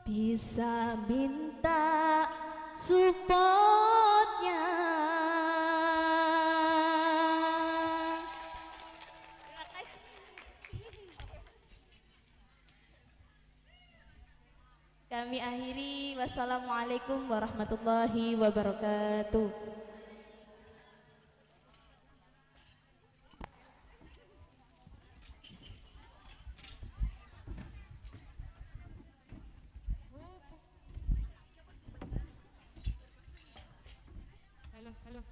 Bisa minta supportnya. Terima kasih. Kami akhiri, wassalamualaikum warahmatullahi wabarakatuh. Halo, halo.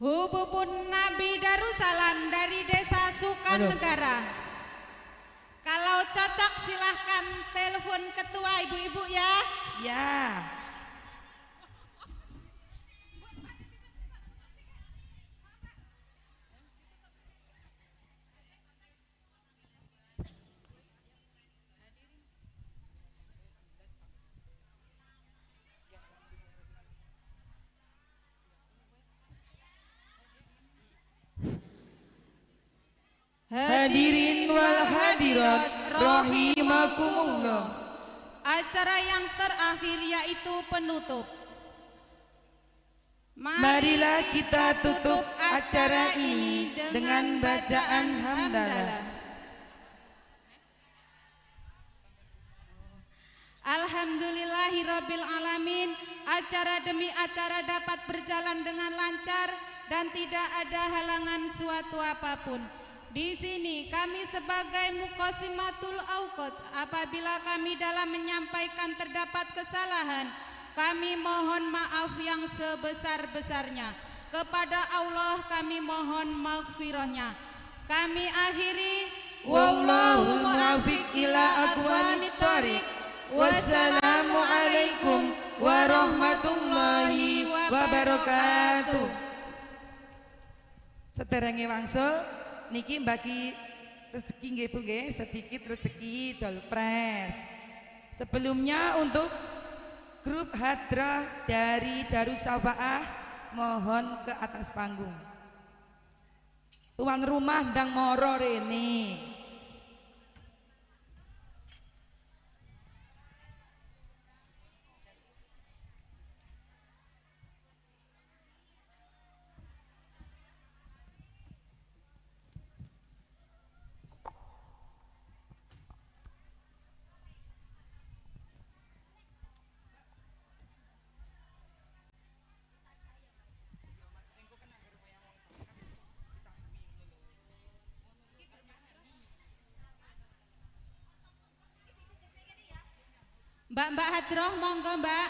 Hububun Nabi Darussalam dari Desa Sukanegara. Kalau cocok silahkan telepon ketua ibu-ibu ya. Ya. Hadirin wal hadirat rahimakumullah. Acara yang terakhir yaitu penutup. Marilah kita tutup acara ini dengan bacaan hamdalah. Alhamdulillahirabbil alamin. Acara demi acara dapat berjalan dengan lancar dan tidak ada halangan suatu apapun. Di sini kami sebagai Muqassimatul Awqat, apabila kami dalam menyampaikan terdapat kesalahan, kami mohon maaf yang sebesar-besarnya. Kepada Allah kami mohon maghfirahnya. Kami akhiri, wallahu muwaffiq ila aqwamit thoriq. Wassalamualaikum warahmatullahi wabarakatuh. Sederenge wangsul niki bagi rezeki nggih Bu nggih, sedikit rezeki dolpres. Sebelumnya untuk grup hadrah dari Darussafaah mohon ke atas panggung. Tuan rumah ndang moro rene. Mbak-mbak hadroh monggo Mbak.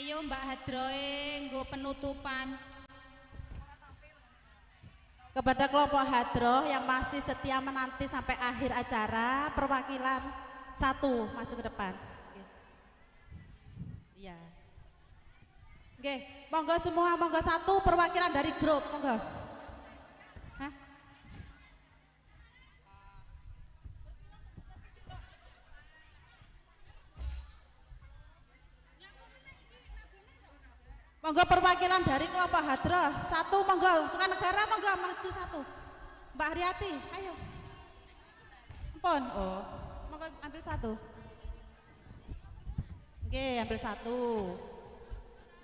Ayo Mbak Hadroe nggo penutupan. Kepada kelompok hadroh yang masih setia menanti sampai akhir acara, perwakilan satu maju ke depan. Iya. Oke, monggo semua, monggo satu perwakilan dari grup, monggo. Hah? Monggo perwakilan dari kelompok hadroh satu, monggo Sukanegara, monggo maju satu. Mbak Hariati, ayo. Empon, oh, monggo ambil satu. Oke, ambil satu.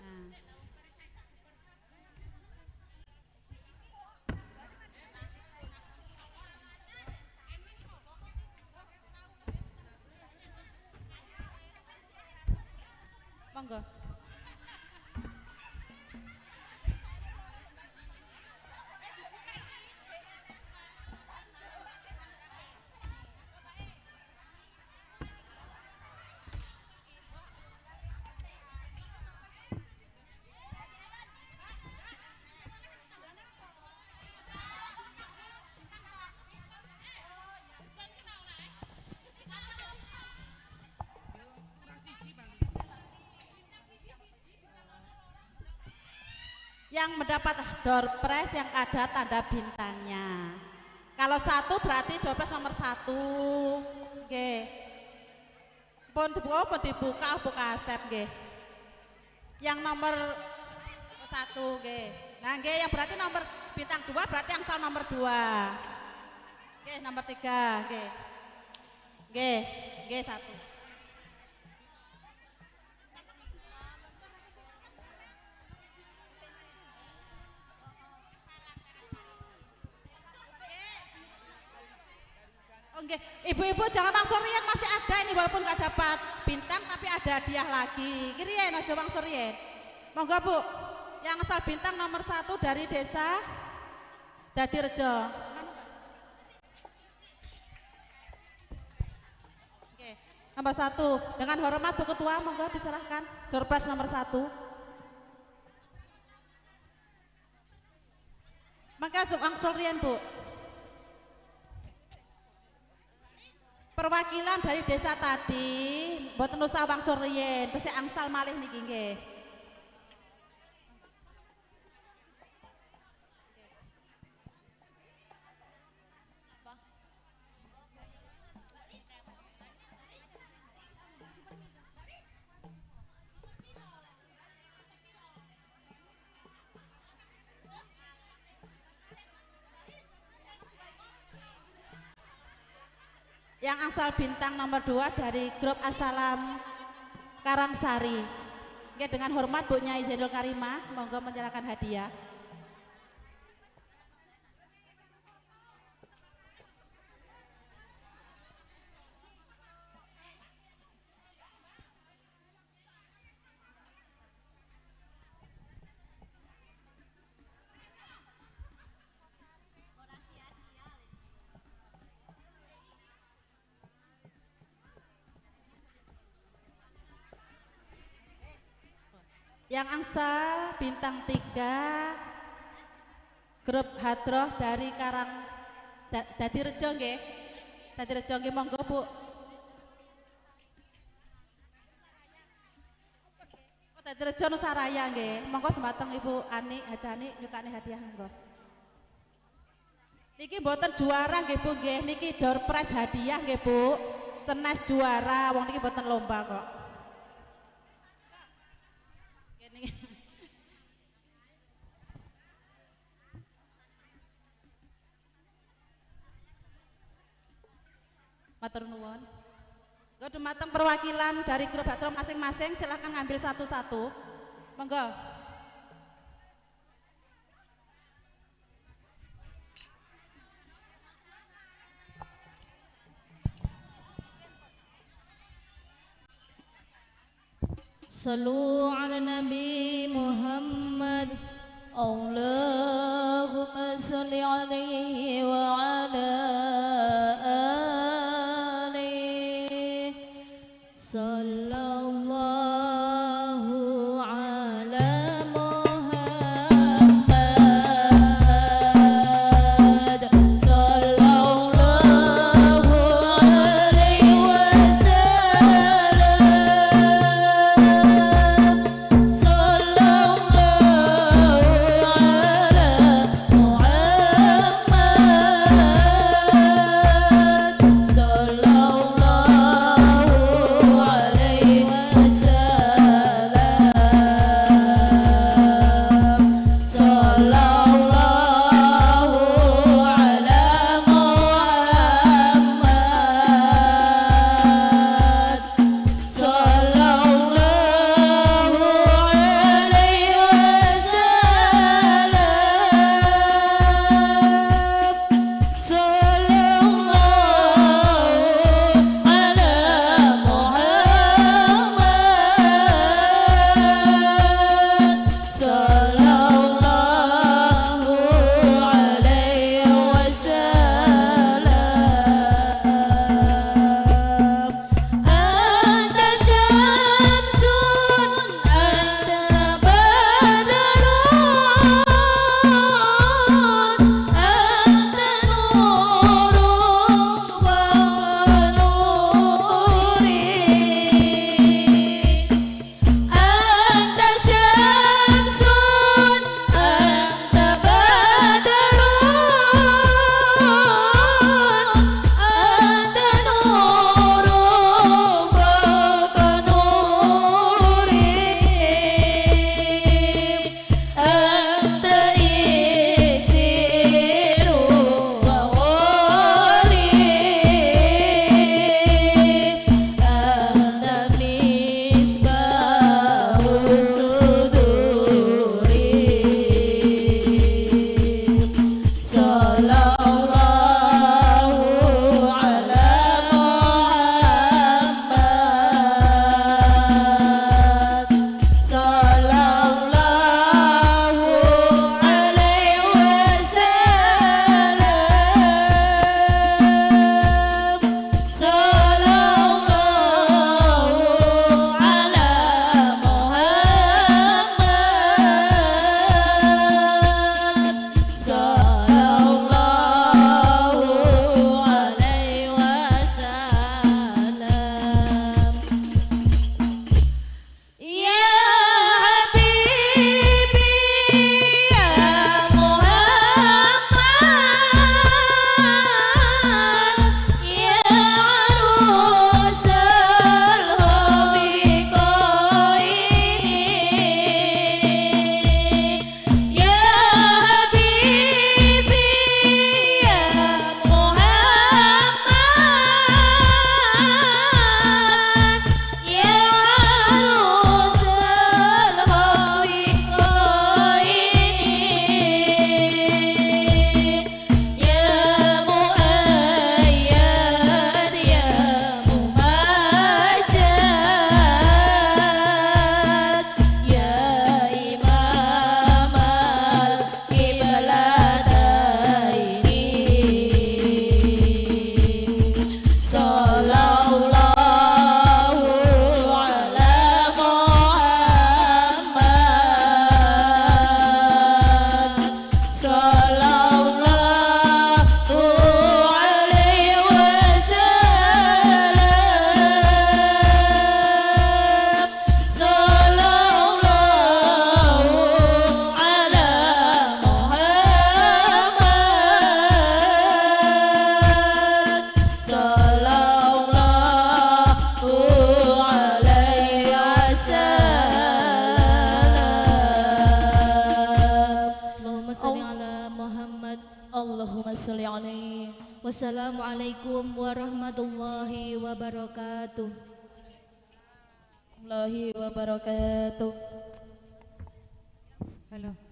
Nah. Monggo. Yang mendapat door prize yang ada tanda bintangnya. Kalau 1 berarti door prize nomor 1. Nggih. Pun dibuka, pun dibuka, buka asep nggih. Yang nomor 1 nggih. Nah nggih, yang berarti nomor bintang 2 berarti angsal nomor 2. Nggih, nomor 3 nggih. Nggih, nggih 1. Oke, ibu-ibu jangan langsung riyen, masih ada ini walaupun nggak dapat bintang tapi ada hadiah lagi. Riyen aja langsung riyen. Monggo Bu, yang asal bintang nomor 1 dari desa Dadirejo. Oke, nomor 1 dengan hormat Bu Ketua, monggo diserahkan door prize nomor 1. Mangga langsung riyen Bu. Perwakilan dari desa tadi, mboten usah wangsul riyen, tesih angsal malih niki nggih. Yang asal bintang nomor 2 dari grup Asalam Karangsari. Oke, dengan hormat Bu Nyai Zainul Karimah, monggo menyerahkan hadiah. Yang angsal bintang 3 grup Hadroh dari Karang Dadirejo nggih. Dadirejo nggih, monggo Bu. Oh, Dadirejo Nusaraya nggih. Monggo dumateng Ibu Ani Hajani nyukani hadiah monggo. Niki mboten juara nggih Bu nggih, niki door prize hadiah nggih Bu. Cenas juara, wong niki mboten lomba kok. Matur nuwun. Monggo dumateng perwakilan dari grup Hadroh masing-masing silahkan ngambil satu-satu. Monggo. Sallu ala Nabi Muhammad. Allahumma salli alaihi wa ala alihi. Sallallahu ala Muhammad. Sallallahu alaihi wasallam. Sallallahu ala Muhammad. sholli ala Muhammad. Allahumma sholli alaihi. Wassalamualaikum warahmatullahi wabarakatuh. Warahmatullahi wabarakatuh. Halo.